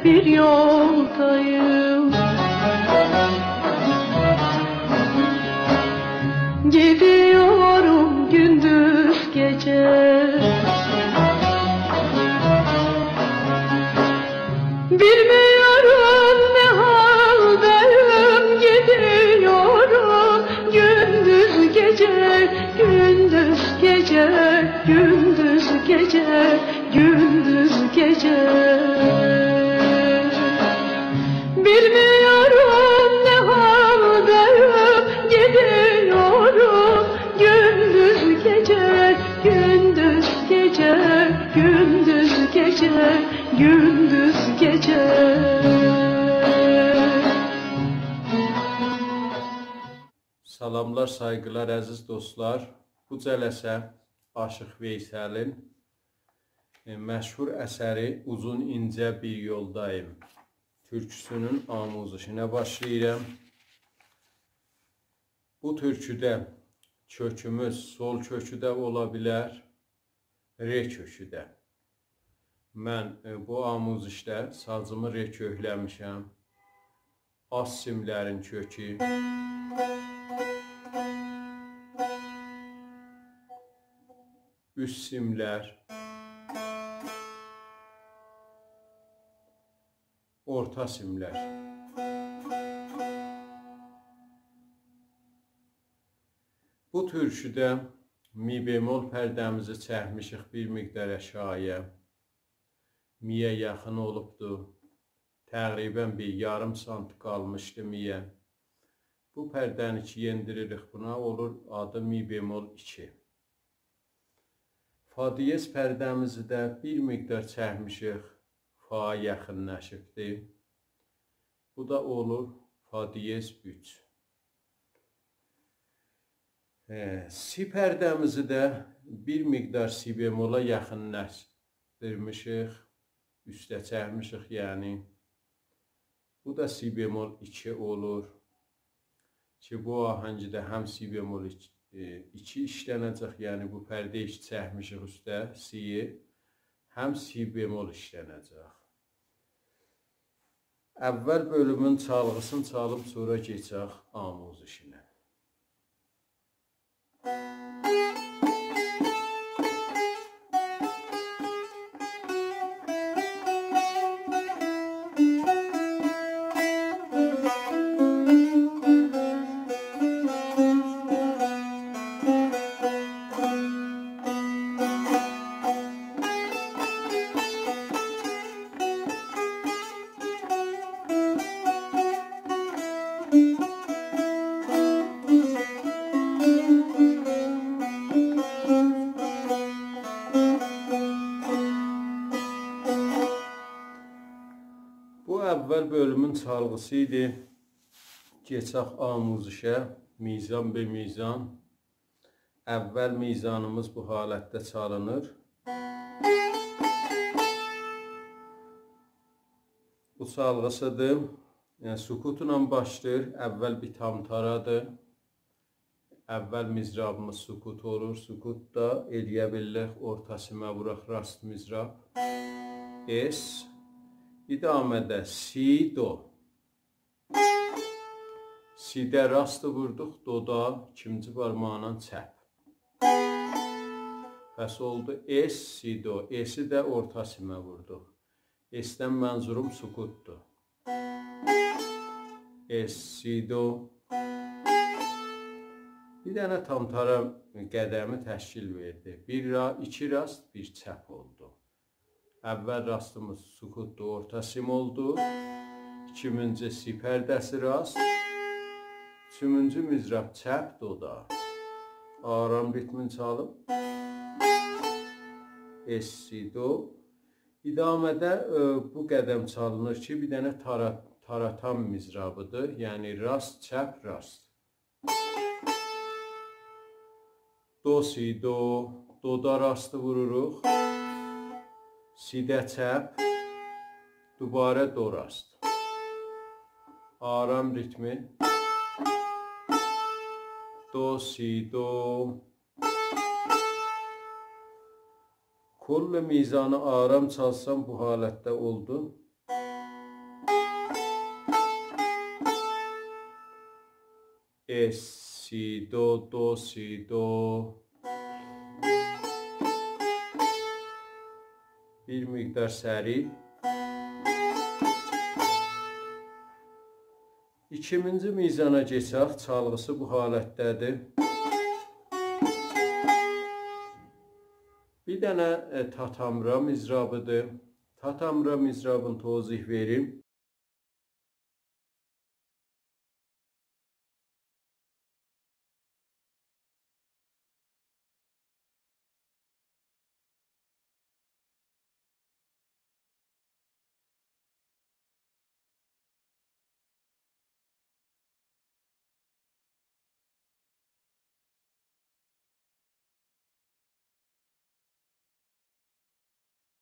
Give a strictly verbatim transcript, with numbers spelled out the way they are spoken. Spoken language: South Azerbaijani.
بیر یولداییم. گئدییورام گوندوز گئجه. بیلمییورام نه حالداییم، گئدییورام گوندوز گئجه، گوندوز گئجه، گوندوز گئجه، گوندوز گئجه. بیلمییورام نه حالداییم، گئدییورام گوندوز گئجه، گوندوز گئجه، گوندوز گئجه، گوندوز گئجه. سلاملار، سایغیلار، عزیز دوستلار. بو جلسه عاشیق ویسلین، ائ، مشهور اثری «اوزون اینجه بیر یولداییم» تورکوسونون آموزشینه باشلاییرام. بو تورکوده کؤکوموز سول کؤکو ده اولا بیلر، ر کؤکو ده. من، ائ، بو آموزشده سازیمی ر کؤکله‌میشم. آلت سیملرین کؤکو، اوست سیملر، اورتا سیملر. بو تورکوده می بمل پرده‌میزی چکمیشیک بیر مقدار آشاغییا. می‌یه یاخین اولوبدو. تقریباً بیر یاریم سانت قالمیشدی می‌یه. بو پرده‌نی کی یئندیریریک بونا، اولور آدی می بمل ایکی. فا دیز پرده‌میزی ده بیر مقدار چکمیشیک، فایا یاخینلاشیبدی. بو دا اولور فا دیز اوچ. ائ، سی پرده‌میزی ده بیر مقدار سی بمله یاخینلاشدیرمیشیق، اوسته چکمیشیک، یعنی. بو دا سی بمل ایکی اولور. کی بو آهنگده هم سی بمل ایک-، ائ، ایکی ایشلنه‌جک، یعنی بو پرده‌یه کی چکمیشیک اوسته، سی، هم سی بمل ایشلنه‌جک. اول بؤلومون چالغیسینی چالیب، سونرا کئچک آموزشینه. بو اول بؤلومون چالغیسی ایدی. کئچک آموزشه، میزان به میزان. اول میزانیمیز بو حالتده چالینیر. بو چالغیسیدیر. یعنی، سکوتلا باشلاییر. اول بیر تام‌تارادیر. اول مضرابیمیز سکوت اولور. سکوت دا ائلیه بیللیک اورتا سیمه ووراق، راست مضراب. اس. ادامه‌ده سی، دو. سی‌ده راست ووردوق، دودا ایکینجی بارماغینان چپ. پس اولدو اس، سی، دو. اسی ده اورتا سیمه ووردوق. اسدن منظوروم سکوتدور. اس، سی، دو. بیر دنه تام‌تارا قدمی تشکیل وئردی. بیر را-، ایکی راست، بیر چپ اولدو. اول راستیمیز سکوتدور، اورتا سیم اولدو. ایکیمینجی سی پرده‌سی راست. اوچونجو مضراب چپ، دودا. آرام ریتمین چالیم. اس، سی، دو. ادامه‌ده، ائ، بو قدم چالینیر کی، بیر دنه تارا-، تاراتان مضرابیدیر. یعنی راست، چپ، راست. دو، سی، دو، دودا راستی ووروروق. سی‌ده چپ، دوباره دو راست. آرام ریتمی. دو، سی، دو. کل میزانی آرام چالسام بو حالتده اولدو. ر، سی، دو، دو، سی، دو. بیر مقدار سریع. ایکیمینجی میزانا کئچک، چالغیسی بو حالتده‌دیر. بیر دنه، ائ، تاتامرا مضرابی‌دیر. تاتامرا مضرابینی توضیح وئریم.